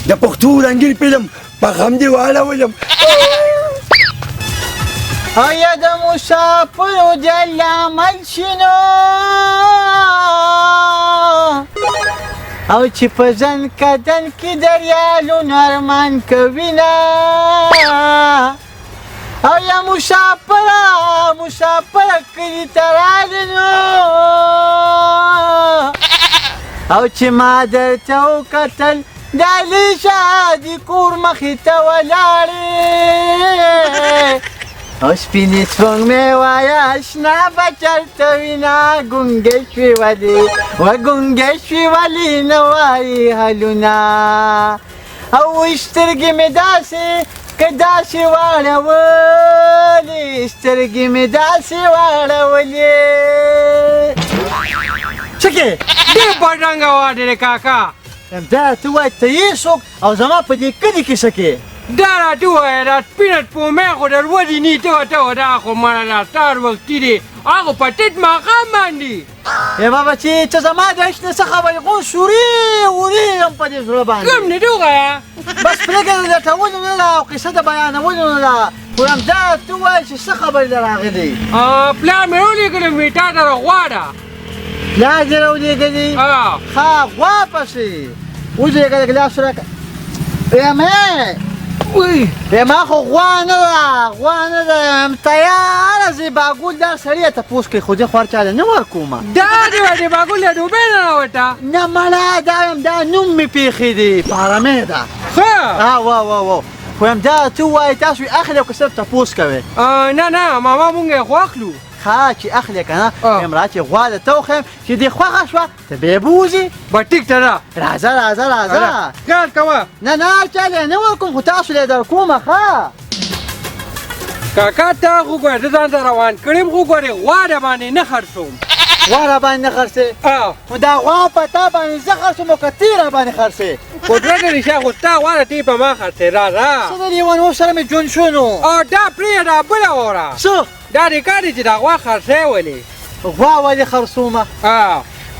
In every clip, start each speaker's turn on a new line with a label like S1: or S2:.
S1: د پښتو رنګین فلم په غم دې واړولم.
S2: آیا د مسافرو د لامل شینو او چې په ځن کدن کې دریالونه ارمان کوي نه. او یا مسافره مسافره کلي ته راغلي نو او چې ما درته وکتل د علي شاه د کور مخې ته ولاړې او سپینې سپوږمۍ وایه اشنا به چېرته وینه ګونګې شوې ولې وه ګونګې شوې ولې نه وایي حلونه او سترګې مې داسې که داسې واړولې سترګې مې داسې واړولې. څه کې؟
S3: ډېر بدرنګه واده دی کاکا.
S2: دا ته وایې ته یې څوک او زما په دې کلي کې څه کې؟
S3: دا راته ووایه دا سپینه سپوږمۍ خو در ودې نی ته ورته دا خو مړه دا سهار وختي دی هغه په ټیټ ماښام باندې.
S2: ای بابا چې ته زما د عشق نه څه خبر یې خو سوري اوري هم په دې زړه باندې.
S3: کوم نه دی ووایه.
S2: بس پرېږده د لټولو نه ده او قصه د بیانولو نه ده خو همدا ته وایې چې څه خبرې در راغلي؟
S3: پلار مې راولېږلم وي تا ته غوا ده.
S2: پلار دې راولېږلي؟ ښه غوا پسې وځېږه لږ لاس راکړه. یمه ما خو غوا نه ده غوا نه ده یم تیاره زیباګل دا سړی تپوس کوي خو زه خو هر چا له نه ورکومه.
S3: دا دې وایي زیباګل له دوبۍ نه راوته؟
S2: نه مړه دا یم دا نوم مې پېښې دی پارمې ده.
S3: ښه
S2: وا وا وا خو یم دا ته وایې تاسو یې اخلئ او که صرف تپوس کوئ؟
S3: نه نه ماما مونږ یې خو اخلو.
S2: ښه چې اخلې که نه یم را چې غوا درته وښیم چې دې خوښه شوه ته بیا بوځي.
S3: به ټیک ته ده.
S2: راځه راځه راځه.
S3: خیال کوه.
S2: نه نه هر چا له نه ورکوم خو تاسو له در کومه. ښه
S3: کاکا تا خو ګوره زه ځان ته روان کړم خو ګورې غوا در باندې نه خرڅوم.
S2: غوا را باندې نه خرڅې؟ نو دا غوا په تا باندې زه خرڅوم او که تی را باندې خرڅې؟
S3: قدرت دې شه خو ستا غوا ده تی په ما خرڅې. راځه.
S2: څه د لیونو سره مې ژوند شو نو.
S3: او دا پرېږده دا بله وره.
S2: څه؟
S3: دا دې کار دی چې دا غوا خرڅې ولې؟
S2: غوا ولې خرڅومه؟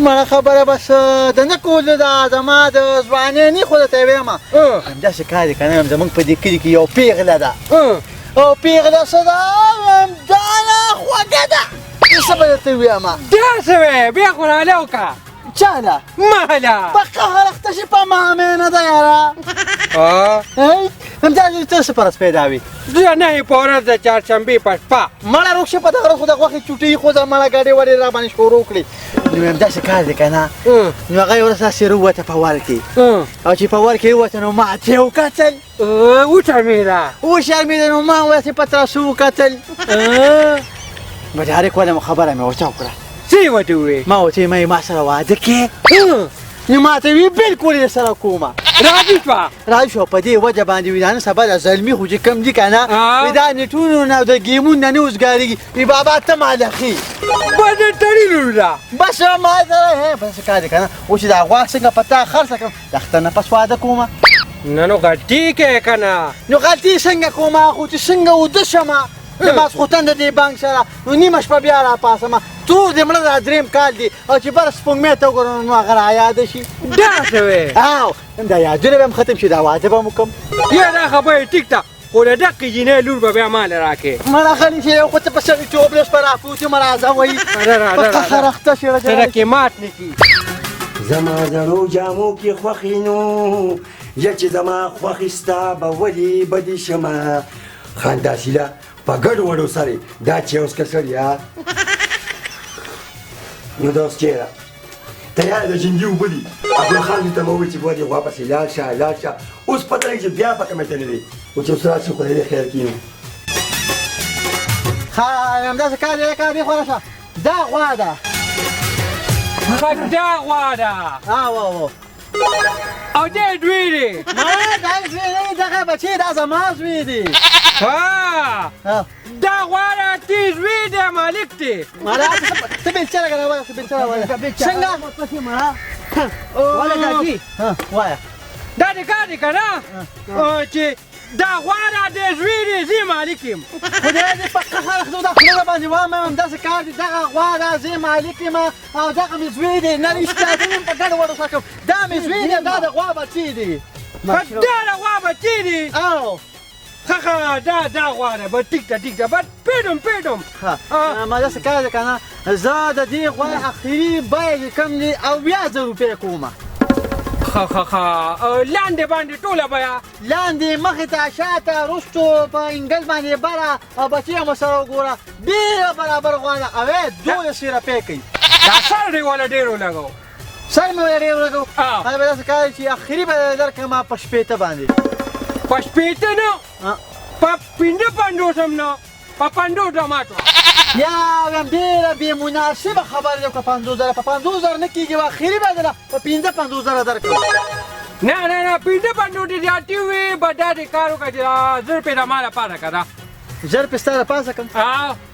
S2: مړه خبره بس د نه کولو ده زما د ځوانۍ نه خو درته وایم. همداسې کار دی که نه زموږ په دې کلي کې یو پیغله ده او پیغله څه ده همدا نه خوږه ده څه به درته ووایم.
S3: دا څه وایې بیا خو راله وکړه.
S2: چا له؟
S3: ما له.
S2: په قهر اخته شي په ما مینه ده یاره. همدا ته څه پر ورځ پیدا وي؟
S3: زه نهې په ورځ د چهارشنبې په شپه.
S2: مړه روغ شه په دغه ورځ خو د غوښې چوټۍ خو زه مړه ګاډۍ وړې را باندې شروع کړې. نو همداسې کار دی که نه نو هغه یوه ورځ داسې راووته په ور کې او چې په ور کې ووته نو ما ترې وکتل.
S3: وشرمېده.
S2: وشرمېده نو ما ورسې په ترسو وکتل. مدارک ولم خبره مې ورته وکړه.
S3: څه یې ورته وویل؟
S2: ما ورته وویل ما سره واده کې؟ نو ما ته وی بالکل یې سره کومه.
S3: راضي شوه؟
S2: راضي شوه. په دې وجه باندې وي دا نن سبا د زلمي خو چې کوم دي که نه وي دا نیټونو نه د ګیمونو نه نه وزګارېږي. وي بابا ته ما له ښي.
S3: بس د تړي لور ده.
S2: بس ما سره بس کار دی که نه اوس چې دا غوا څنګه په تا خرڅه کړم د اختر نه پس واده کومه.
S3: نه نو غلطي کوې که نه؟
S2: نو غلطي څنګه کومه خو چې څنګه وده شمه د ماسخوتن د دې بانک سره نو نیمه شپه بیا راپاڅمه تور دې مړه دا دریم کال دی او چې بر سپوږمۍ ته وګورم نو هغه رایاده شي.
S3: دا څه وایې؟
S2: او دا یادونه به هم ختم شي دا واده به هم وکړم.
S3: یا دا خبره ټیک ده خو د دقې جینۍ لور به بیا ما له راکړې.
S2: مړه غلي چې خو ته په سړیتوب له شپه راپوتې مه راځه وایي په قهر اخته شې.
S3: ته کې مات نه کړي.
S1: زما زړو جامو کې خوښي نو یا چې زما خوښي ستا به ولې بدې شمه. خان داسیله په ګډو وډو سره دا چې اوس که سړی نو دا اوس چېرې تیاره د جینګي اوبه دي. عبدالخان دې ته مې وویل چې ګوره دې غوا پسې لاړ شه لاړ شه اوس پته لګي چې بیا په کومه تللی دی خو چې اوس راشي خدای دې خیر کړي.
S2: ښه همداسې کار دی کار دی خو راشه دا غوا ده.
S3: ښه دا غوا ده.
S2: وا
S3: او دا دوی دی.
S2: ما دا زوی نه دی دغه بچی دا زما زوی دی.
S3: دا غوا ده تی زوی دی مالک دی.
S2: مالا ته بیلچه راکړه وایه بیلچه راوایه. څنګه؟
S3: وله کاکي
S2: وایه.
S3: دا دې کار دی که نه چې دا غوا ده د زوی دی زه مالک یم.
S2: خدای دې په قهر اخته دا خوله باندې وایم همداسې کار دی دغه غوا ده زه مالک یم او دغه مې زوی دی. نه رښتیا زه یم په ګډو وډو سره کوم دا مې زوی دی دا د غوا بچی دی.
S3: دا د غوا بچی دی.
S2: او
S3: ښه دا دا غوا ده، بس ټیک ده ټیک ده، بس پېډم پېډم.
S2: ښه ما داسې کار دی که نه، زه د دې غوا اخري بیه چې کوم دی 70,000 روپۍ کومه.
S3: ښه ښه ښه، لاندې باندې ټوله بیه؟
S2: لاندې مخې ته شاته وروستو په انګل باندې بره او بچی هم ورسره وګوره، ډېره برابر غوا ده. او 12 روپۍ کوي.
S3: دا سر دې وله ډېر ولګو.
S2: سر مې وله ډېر ولګو. هغه به داسې کار چې اخري به درکړم په 60 باندې.
S3: په 60 نه، په 55 هم نه، په 50 ټماټو.
S2: یا وایم ډېره بې مناسبه خبره ده که 50,000، په 50,000 نه کېږي، اخري به درله په 55,000 درکړم.
S3: نه نه نه، 55 دې زیاتې وي، به دا دې کار وکړه چې زر روپۍ د ما لپاره که ده.
S2: زر روپۍ ستا لپاره کړم؟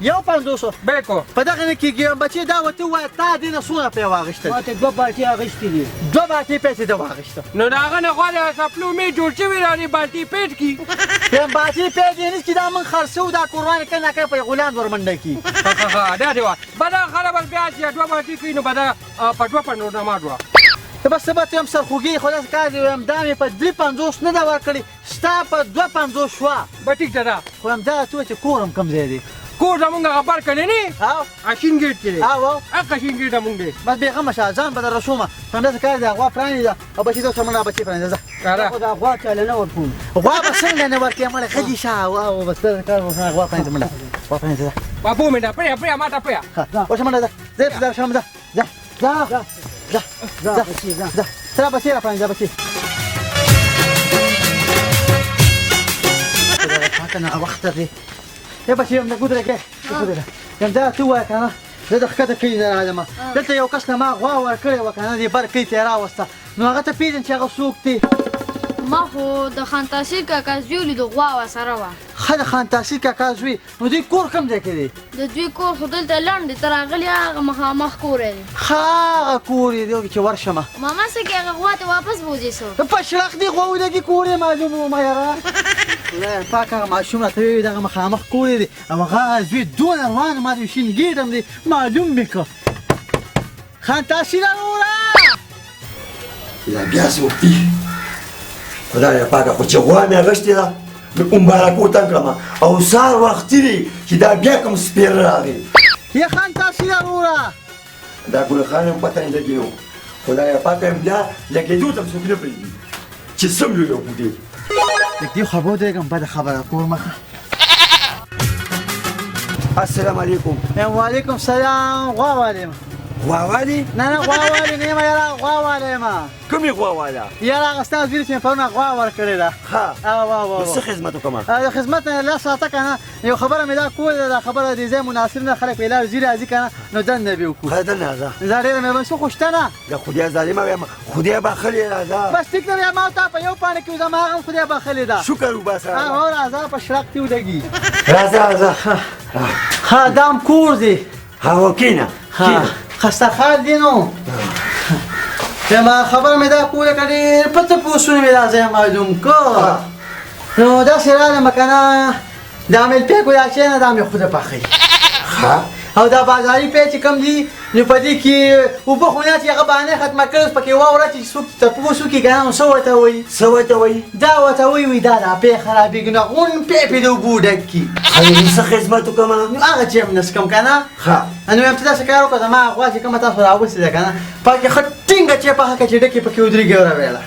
S2: 51.
S3: بالکل.
S2: په دغه نه کېږي. بچې دا ورته ووایه تا دې نه څومره پرې واخیستل؟
S1: ما ته 2 بالټې اخیستې دي.
S2: 2 بالټې پیسې ده واخیسته.
S3: نو د هغه نه غوا د سپلو مې جوړ شوي را دي بالټې پیټ کړي.
S2: وایم بالټې پیټ یې نه کړي، دا موږ خرڅوو، دا کوران کله ناکله په غولان ورمنډه کړي.
S3: ښه ښه دا دې وه. به دا خله بس بیا چې 2 بالټې کړي نو به دا په 52 نه ما دوه.
S2: ته بس سبا ته هم سرخوږي، خو داسې کار دی وایم دا مې په 53 نه ده ورکړې، ستا په 52 شوه.
S3: به ټیک ده دا.
S2: خو هم دا ته وایه چې کور هم کوم ځای دی؟
S3: کور زمونږ هغه بر کلی نه؟ اشین ګېټ کې دی.
S2: او.
S3: هغه اشین ګېټ زمونږ دی.
S2: بس بېغمه شه، ځان به در رسومه. هم داسې کار دی، غوا پرانیزه او بچي ته ورسره بچي پرانیزه، ځه.
S3: راځه.
S1: خو دا غوا چاله نه ورکوم.
S2: غوا به څنګه نه ورکوې مړه، غلي شه. او بس داسې کار وکړه، غوا پرانیزه مړه، غوا پرانیزه، ځه.
S3: بابو مې ده، پرېږده پرېږده ما ته پرېږده.
S2: ښه اوس منډه ځه، زه یې درشم، ځه ځه ځه ځه ځه ځه، تر بچي را پرانیزه بچي. پاکه نه وخت دی. ای بچي هم ګودره کې ګودره. یم دا ته وایه که نه، زه د ښکته کلي نه راغلم، دلته یو کس له ما غوا ورکړې وه که نه، دې بر کلي ته یې راوسته، نو هغه ته پېژنم چې هغه څوک دی؟
S4: ما خو د خان تحصیل کاکا زوی ولیدو، غوا ورسره وه.
S2: ښه د خان تحصیل کاکا زوی، نو دوی کور کوم ځای کې دی؟
S4: د دوی کور خو دلته لنډ دی، ته راغلی هغه مخامخ کور یې دی.
S2: ښه هغه کور یې دی چې ورشمه.
S4: ماما څه کې هغه غوا ته واپس بوځې څه؟
S2: په شړق دې غوا ولګي، کور یې معلوم و ما یاره. خدای پاک هغه ماشوم راته وویل دغه مخامخ کور یې دی، او هغه زوی دونه روان ما ته شین ګېټ هم دی، معلوم مې کړ. خان تحصیل وروره.
S1: دا بیا څوک دی؟ خدای پاکه، خو چې غوا مې اخیستې ده نو مبارکو تنګ کړم، او سهار وختي دی چې دا بیا کوم سپېره راغی.
S2: یا خان تحصیل وروره.
S1: دا ګل خان هم پته نه لګېدو، خدای پاکه هم بیا لګېدو ته هم څوک نه پرېږدي چې سم لوی یو بوټی.
S2: لږ دې خوا به ودرېږم، بده خبره کور مخه.
S1: السلام علیکم.
S2: وعلیکم سلام. غوا والې یم.
S1: غوا والې؟
S2: نه نه غوا والې نه یم یاره، غوا والې یم.
S1: کومې غوا واله؟
S2: یاره هغه ستا زوی چې مې پرون غوا ورکړې ده.
S1: ښه.
S2: او، او.
S1: نو څه خدمت وکړم؟
S2: د خدمت نه لاس راته که نه، یو خبره مې دا کوله، دا خبره دې ځای مناسب نه، خلک پرې لار ځي راځي که نه، نو دننه به وکړو.
S1: ښه دننه راځه.
S2: دا ډېره مهرباني. څه خو شته نه؟
S1: د خدای ظالمه وایم، خدای بخښلې راځه.
S2: بس ټیک ده، بیا ما تا په یو پاڼه کې زما هغه هم خدای بخښلې ده.
S1: شکر وباسه.
S2: او راځه، په شرق کې ولګي.
S1: راځه راځه.
S2: ښه دا هم کور دی.
S1: ها کښېنه، کښېنه.
S2: خسته خال دی نو. ما خبره مې دا کوله که ډېر په تپوسونو مې دا ځای معلوم کړ. نو داسې راغلم که نه، دا مې پیکو دا چای نه، دا مې خوده پخوي.
S1: ښه.
S2: او دا بازاري پی چې کوم دي، نو په دې کې اوبه خو نه چې هغه بهانه ختمه کړې، اوس پکې واوره چې څوک تپوس وکړي که نه، نو څه ورته وایي؟
S1: څه ورته وایي؟
S2: دا ورته وایي، وایي دا دا پی خرابېږي، نو غون پی پې د اوبو ډک کړي.
S1: ښه، څه خدمت وکړم؟
S2: نو هغه چې هم نه څکم که نه.
S1: ښه.
S2: نو وایم چې داسې کار وکړه، زما غوا چې کومه تاسو راوستې ده که نه، پکې ښه ټینګه چې پخه کړه چې ډکې پکې ودرېږي او راویله.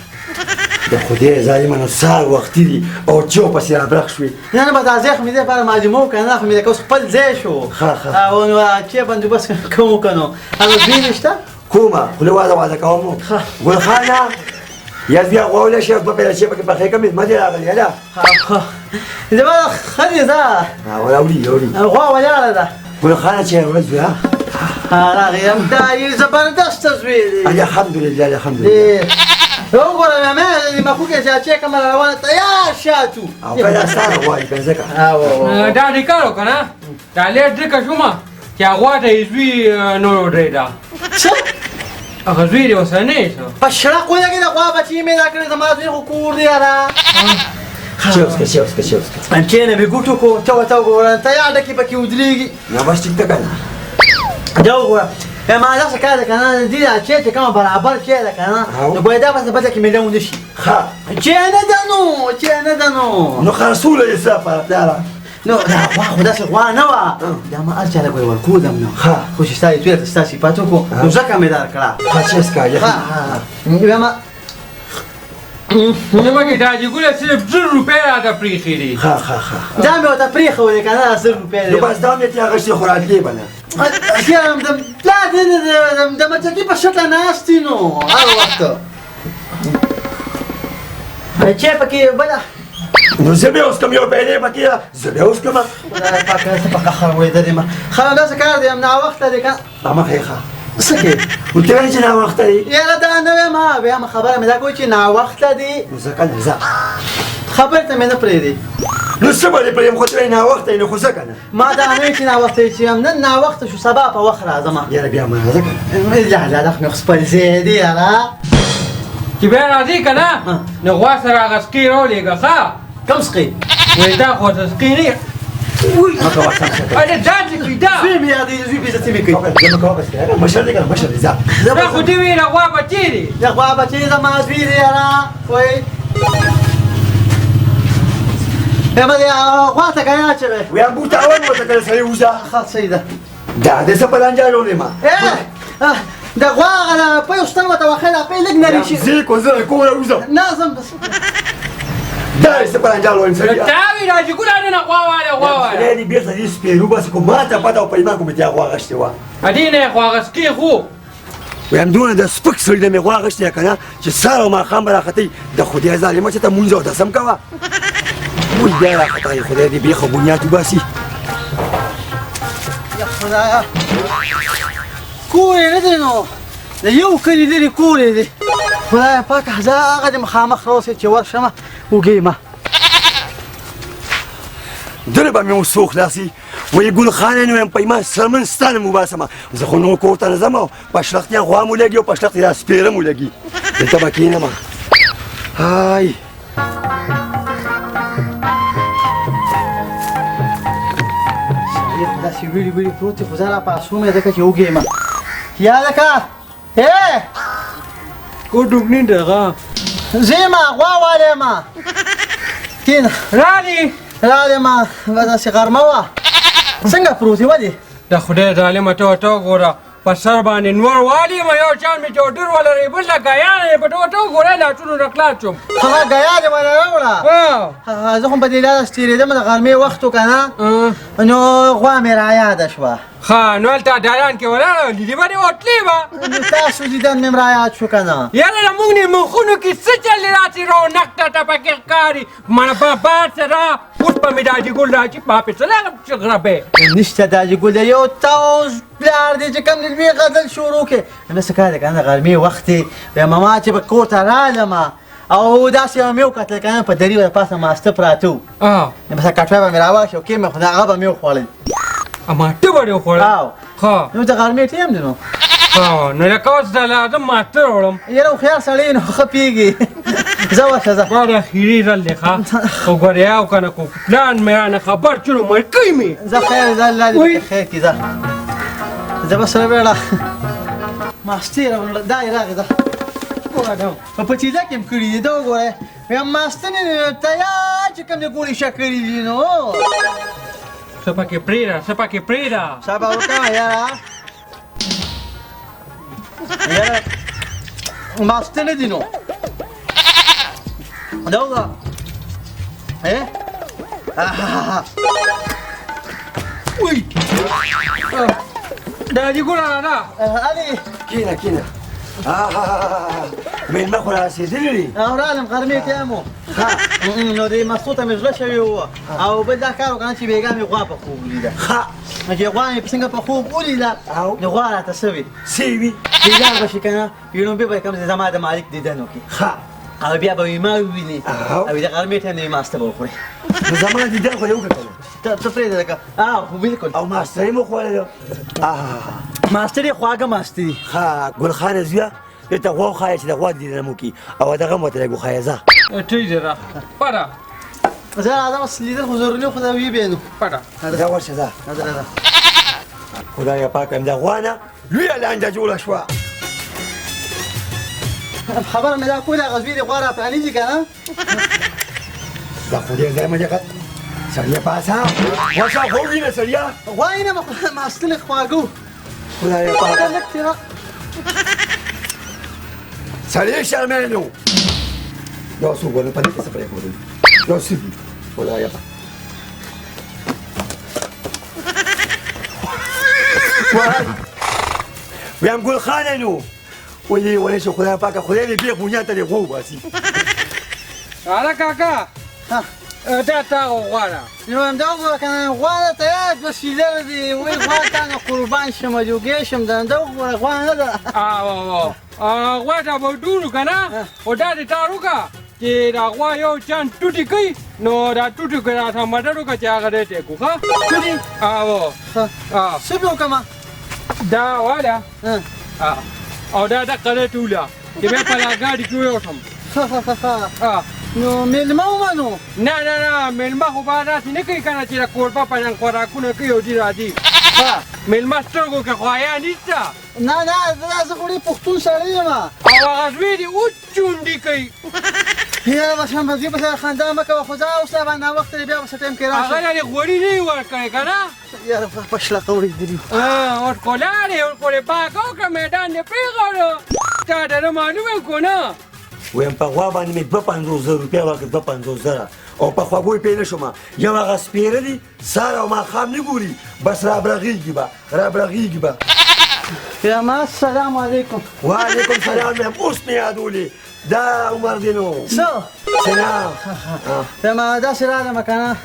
S1: د خدای ظالمه، نو سهار وختي دي او چې ورپسې رابرغ شوې.
S2: نه نه، بس دا ځای خو مې دې لپاره معلومه وکړه، نه خو مې لکه اوس خپل ځای شو.
S1: ښه، ښه.
S2: او نو چې بندوبست کوم که نو هغه زوی دې شته؟
S1: کومه خوله وازه وازه کوم.
S2: ښه.
S1: ګل خانه، یا بیا غوا ولی شي، دوه پیاله چای پکې پخې کړم، مېلمه دې راغلی، هله.
S2: ښه، ښه. زما ښه دې ځه.
S1: راوړي، راوړي.
S2: غوا ولاړه ده.
S1: ګل خانه چې راوړل زوی، ها؟
S2: راغی هم، دا یې زبردست زوی دی.
S1: الحمدلله، الحمدلله.
S2: ډېر. وګوره مې دې مخوکې چې چای کومه روانه تیار شاتو.
S1: او کله ستا غواړي که ځکه.
S2: او.
S3: دا دې کار وکړه نه، دا لږ درکه شومه چې هغه ته یې زوی نور ودرېده.
S2: څه؟
S3: هغه زوی دې ورسره نه یې څه؟
S2: په شړق ولګېده، غوا بچي مې دا کړې، زما زوی خو کور دی یاره.
S1: چای وڅښه، چای وڅښه، چای وڅښه.
S2: کښېنه بې ګوټو کو، ته ورته وګوره، تیار ډکې پکې ودرېږي.
S1: نه بس ټیک ده که نه؟
S2: دا وګوره، ما داسې کار ده که نه، دې دا چای چې کومه برابر چای ده که نه، نو باید دا بس بده کې میلو نه شي.
S1: ښه
S2: چې نه ده نو چې نه ده نو
S1: نو خرڅوله یې څه لپاره پلاره؟
S2: نو دا غوا خو داسې غوا نه وه، دا ما هر چا له ګورې ورکولم نو.
S1: ښه.
S2: خو چې ستا یې زوی ته ستا صفت وکړو نو ځکه مې درکړه.
S1: ښه چې څه کوې؟
S2: ښه وایم
S3: ته پکې ډاجي ګله صرف 1000 روپۍ راته پرېښې دي.
S1: ښه ښه ښه.
S2: دا مې ورته پرېښودې که نه 1000 روپۍ
S1: نو
S2: دی.
S1: بس دا مې ترې اخیستې خو راتلې به نه.
S2: د پلار دې د مچکي په شکله ناست دي نو هر وخت چې پکې بله.
S1: نو زه به اوس کوم یو پیلې پکې ده، زه به اوس کوم.
S2: خدای پاک څه په قهر وړېدلی یم. ښه داسې کار دی، ناوخته دی که
S1: مخه یې ښه.
S2: څه کوې؟
S1: نو ته وایې چې ناوخته دی.
S2: یاره دا نه وایم، وایم خبره مې دا کوي چې ناوخته دی.
S1: نو ځه که نه ځه.
S2: خبرې ته مې نه پرېږدي.
S1: نو څه به دې پرېږدم؟ خو ته وایې ناوخته دی، نو خو ځه که نه.
S2: ما دا نه وایي چې ناوخته دی، چې نن ناوخته شو سبا په وخت راځم.
S1: یاره بیا ما راځه که نه.
S2: لا لا دا خو مې خپل ځای دی یاره.
S3: چې بیا راځې که نه نو غوا سره هغه سقي راولېږه. ښه.
S2: کوم سقي؟
S3: وایي دا خو څه سقي نه.
S1: مه کوه سم څه کوې.
S3: اره دا څه کوي دا؟
S2: زوی مې یادېږي، زوی بې عزتي مې کوي.
S1: زه مه کوه بس که مشر دی که نه مشر دی ځه.
S3: دا خو دې ویې غوا بچی دی.
S2: د غوا بچی زما زوی دی یاره. وایي یم دې غوا ته که نه اچوې؟
S1: ویم بوتاون ورته کړی سړی وځه.
S2: ښه صحیح ده.
S1: دا د څه په لانجه جوړې ما؟
S2: د غوا هغه پۍ ستن ورته وښیه، دا پۍ لږ نري شي.
S1: زه کو زه کوره وځم.
S2: نه ځم بس.
S1: دا څه په لانجه جوړې سړی؟
S3: تا وی راځي ګله نه غوا واله غوا واله.
S1: خدای دې بېرته دې سپېرو بس کو، ما ته پته او په ایمان کوم چې غوا غشتې وه.
S3: ادې نه غوا غسقي خو
S1: وایم دونه د سپک سړي نه مې غوا غشتې که نه چې سهار او ماښام به راختئ. د خدای ظالمه چې ته مونځ او دسم کوه. وی بیا راختلی، خدای دې بېخه بنیاد وباسي.
S2: یا خدایه کور یې نه دی نو د یو کلي لرې کور یې دی. خدایه پاکه زه هغه دې مخامخ راوسې چې ورشم وږی یم.
S1: دونه به مې اوس وخلاصي. وایي ګل خانه نو یم په ایمان څرمن ستا نه مو باسم. زه خو نور کور ته نه ځم او په شلختې غوا مو لګي او په شلختې دا سپېره مو لګي. دلته به کښېنم. های
S2: سړی خو داسې ویړي ویړي پروت دی، خو زه راپاڅوم یې ځکه چې وږی یم. یا لکه ای
S3: کو ډوګنی دغه
S2: زه یم غوا والی یم. کښېنه.
S3: رالی
S2: راغلم، داسې غرمه وه. څنګه پروت یې ولې؟
S3: د خدای ظالمه ته ورته وګوره، په سر باندې نور والي یم، یو چان مې چوټر ولرې بل له ګیا نه په ته وګوره لاسونو راخلاص شوم.
S2: هغه ګیا دې وله راوړه. زه خو په دې لاره تېرېدم د غرمې وخت و که نه، نو غوا مې رایاده شوه.
S3: ښه نو هلته دالان کې ولاړه لیدې به دې ورتلې به.
S2: نو تاسو لیدن مې هم رایاد شو که نه.
S3: یاره له موږ نه مخونو کې څه چل دی داسې رونق درته پکې ښکاري. مړه بابا سره اوس به مې داجي ګل راځي ما پې څه لاغم چې غربې.
S2: نشته داجي ګل دی، یو تاوز پلار دی چې کوم د لوی غزل شروع کړي. نو څه کار دی که نه، د غرمې وخت دی. وایم ما چې به کور ته رالم او داسې مې وکتل که نه، په دري ور پاسه ماسته پراته وو. نو بس کټوۍ به مې راواخیست او کې مې خو هغه به مې وخوړل.
S3: ماسته به دې وخوړل؟ ښه.
S2: نو د غرمې ټایم دی نو.
S3: ښه نو لکه اوس د لازم ماسته راوړم.
S2: یاره هوښیار سړی نو ښه پوهېږي. ځه ورشه ځه.
S3: دا د اخري ځل دی. ښه خو ګورې یو که نه کو پلان مې رانه خبر چې نو مړ کوي مې.
S2: ځه خیر ځه، الله دې خیر کړي. ځه ځه بس راوړه ماستې راوړه. دا یې راغی ځه. په پچیله کې هم کړي دي، دا وګوره. وایم ماسته مې تیار چې کوم دې ګورې شکرې دي نو.
S3: څه پکې پرېږده، څه پکې پرېږده.
S2: صبر وکړه یاره. یاره ماسته نه دي نو. دا وګوره.
S3: وی دا دې ګوره راځه.
S2: علي
S1: کښېنه کښېنه. مېلمه خو رارسېدلی دی.
S2: او رالم غرمې ته یم. نو دې مستو ته مې زړه شوی و او بل دا کار وکړه چې بېګا مې غوا په خوب ولیده.
S1: ښه.
S2: نو چې غوا مې څنګه په خوب ولیده نو غوا راته څه وي؟
S1: څه وي؟
S2: بېګا به شي که نه لومبي به کوم ځای زما د مالک دیدن وکړي.
S1: ښه.
S2: او بیا به مې ما وویني او د غرمې ټایم مې ماسته به وخوري.
S1: نو زما دیدن خو یې وکړه که نه؟
S2: ته پرېږده لکه خو بلکل.
S1: او ماسته یې مو خوړلی؟
S2: ماسته دې خواږه ماسته دي.
S1: ښه ګل خانه زویه دلته غوا وښایه چې د غوا دیدن مو وکړي او دغه هم ورته لږ وښایه. ځه
S3: ټیک دی ځه پره
S2: زه راځم. اوس لیدل خو ضروري خو دا وي بیا نو
S3: پره
S1: ځه ورشه ځه.
S2: راځه راځه.
S1: خدایه پاکه همدا غوا نه لویه لانجه جوړه شوه.
S2: خبره مې دا کوله هغه زوی دې غوا راپرانیزي که نه.
S1: دا خو ډېر ځای مه دقت سړیه پاڅه غوښه خو وینه سړیه.
S2: غوا یې نه ما ستلې خواږه.
S1: خدای پاک
S2: لږ تېره
S1: سړی شرمېنو یو څوک ونه په دې کې څه پرېښودل یو څه دي خدای پاک. ویم ګل خانه نو ولې ولې شو خدای پاک خدای دې بېخ بنیاد ته دې غوا وباسي.
S3: هله کاکا دا تا غواړه.
S2: نو همدا وګوره که نه غوا ده تیار دوه سیلر دي وایي غوا تا نه قربان شم جوګې شم دا همدا وګوره غوا نه ده.
S3: غوا ته به ډورو که نه خو دا دې تار وکړه چې دا غوا یو چند ټوټې کوي نو دا ټوټې که راسره مدد وکړه چې هغه دی ټیک وکړه.
S2: ټوټې؟
S3: او
S2: څه پرې وکړم؟
S3: دا واله او دا دقه دی ټوله چې بیا په دا ګاډي کې ویوسم.
S2: ښه ښه ښه ښه نو مېلمه ومنو؟
S3: نه نه نه مېلمه خو به داسې نه کوي که نه چې د کوربه په شان خوراکونه کوي او ځي راځي. مېلمه سترګو کې خو حیا نشته.
S2: نه نه زه خو ډېر پښتون سړی یم.
S3: او هغه زوی دې اوس چونډي کوي.
S2: یاره بس هم زوی پسې خندا مه کوه خو ځه اوس لا باندې ناوخته دی بیا به څه ټایم کې راشم.
S3: هغه له دې غوړي نه وي ورکړی که نه؟
S2: یاره په شلقه وړېدلي.
S3: اوس خو لاړې اوس خو دې پاکه وکړه میدان دې پرېښود تا ته نه معلومه کو نه.
S1: ویم په غوا باندې مې 52,000 روپۍ ورکړې 52,000 او په خوږو یې پرې نه شوم. یو هغه سپېره دي سهار او ماښام نه ګوري بس رابرغېږي به رابرغېږي به.
S2: یم السلام علیکم.
S1: وعلیکم سلام. یم اوس مې یادولې دا عمر دی نو
S2: څه
S1: سلام.
S2: یم داسې راغلم که نه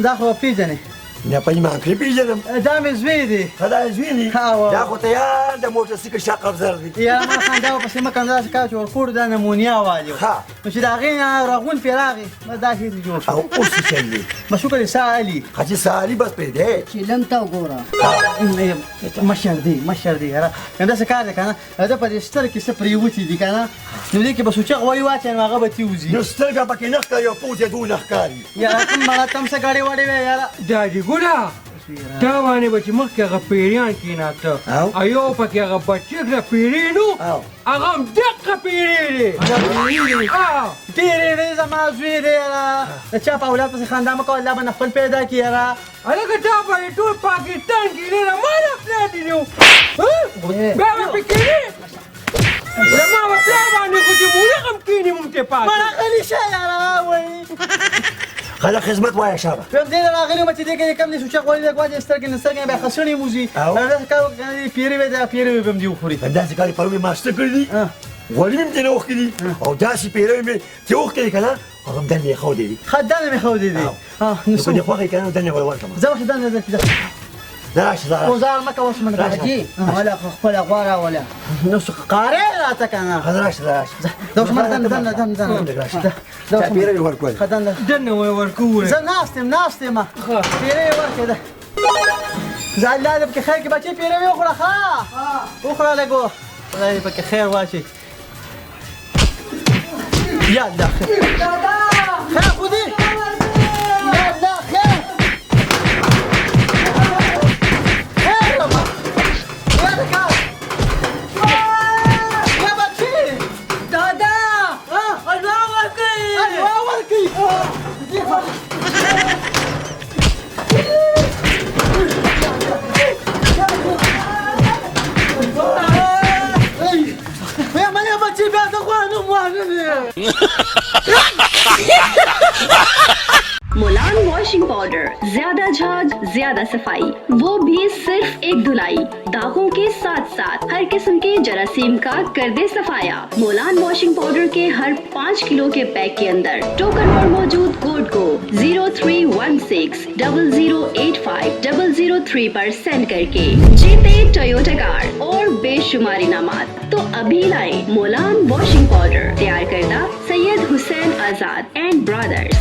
S2: دا خو به پېژنې.
S1: نه په ایمان کښې پېژنم.
S2: دا مې زوی دی.
S1: ښه دا زوی دی؟ دا خو تیار د موټرسایکل شا قبضر دی.
S2: یاره ما خندا ورپسې مه کوه داسې کار چې ورکور دا نمونیا والي
S1: ښه
S2: نو چې د هغې نه رغون پرې راغی بس داسې دې جوړ شو.
S1: او اوس څه چل دی؟
S2: بس شکر یې ساه علي.
S1: ښه چې ساه علي بس پرېږدی.
S4: چیلم ته وګوره.
S2: مشر دی مشر دی یاره داسې کار دی که نه ده په دې سترګې څه پرېوتي دي که نه نو دې کې به سوچه غوړي واچوې نو هغه به ترې وځي.
S1: نو سترګه پکې نه ښکاري او پوزې دونه ښکاري.
S2: یاره کوم مړه ته هم څه ګړې وړې وې یاره.
S3: دا دې ګوره دا باندې به چې مخکې هغه پیریان کېناسته او یو پکې هغه بچی کړه پیری نو هغه هم دقه پیری دی.
S2: پیری دی زما زوی دی یاره د چا په اولاد پسې خندا مه کوه الله به نه خپل پیدا کړي یاره.
S3: هلکه تا به یې ټول پاکستان کې نه ما له پلار دي نو بیا به پې کښېنې زما په پلار باندې خو چې مورخ هم کښېني مونږ ته پاتې.
S2: مړه غلي شه یاره وایي.
S1: خلک خدمت وایه شابه.
S2: وایم دې نه راغلي وم چې دې کې کم دې سوچه غوړي لږ واچوې سترګې نه سترګې نه بیا خسڼې وځي. داسې کار وکړه که نه دې پیرې وې دا پیرې وې به هم دې وخوري.
S1: داسې کار یې پرون مې ماشته کړي دي غوړي مې هم ترې نه وښکي دي او داسې پیرې مې چې وښکلې که نه هغه هم دنده یې ښودې دي.
S2: ښه دنده مې ښودې دي.
S1: نو که دې خوښه که نه دنده به ورکړم.
S2: ځه ورشه دنده درکړه.
S1: راشه راشه.
S2: اوزار مه کوه اوس منډه.
S4: حاجي ولا خو خپله غوا راوله.
S2: نو څه قارې راته که نه.
S1: راشه راشه.
S2: دا اوس مړه دنده دنده دنده دنده.
S1: راشه. چا پیرې یې ورکول؟
S2: ښه دنده.
S3: دنده یې ورکول.
S2: زه ناست یم ناست یم. پیرې یې ورکړې ده. زه الله دې پکې خیر کړي بچې پیرې مې وخوړه ښه وخوړه لږ خدای دې پکې خیر واچوي. یا الله خیر. خیر خو دې. یا الله خیر. خیر ربا. یا د کار. یا بچې.
S3: دادا. الله ورکوي.
S2: الله ورکوي.
S5: मोलान washing powder, ज्यादा झाग ज्यादा सफाई, वो भी सिर्फ एक धुलाई। दागों के साथ साथ हर किस्म के जरासीम का कर दे सफाया। मोलान वॉशिंग पाउडर के हर 5 किलो के पैक के अंदर टोकन पर मौजूद कोड को 0316 0085 003 पर सेंड करके जीते टोयोटा कार और बेशुमार इनामात। तो अभी लाएं मोलान वॉशिंग पाउडर, तैयार करदा सैयद हुसैन आजाद एंड ब्रदर्स।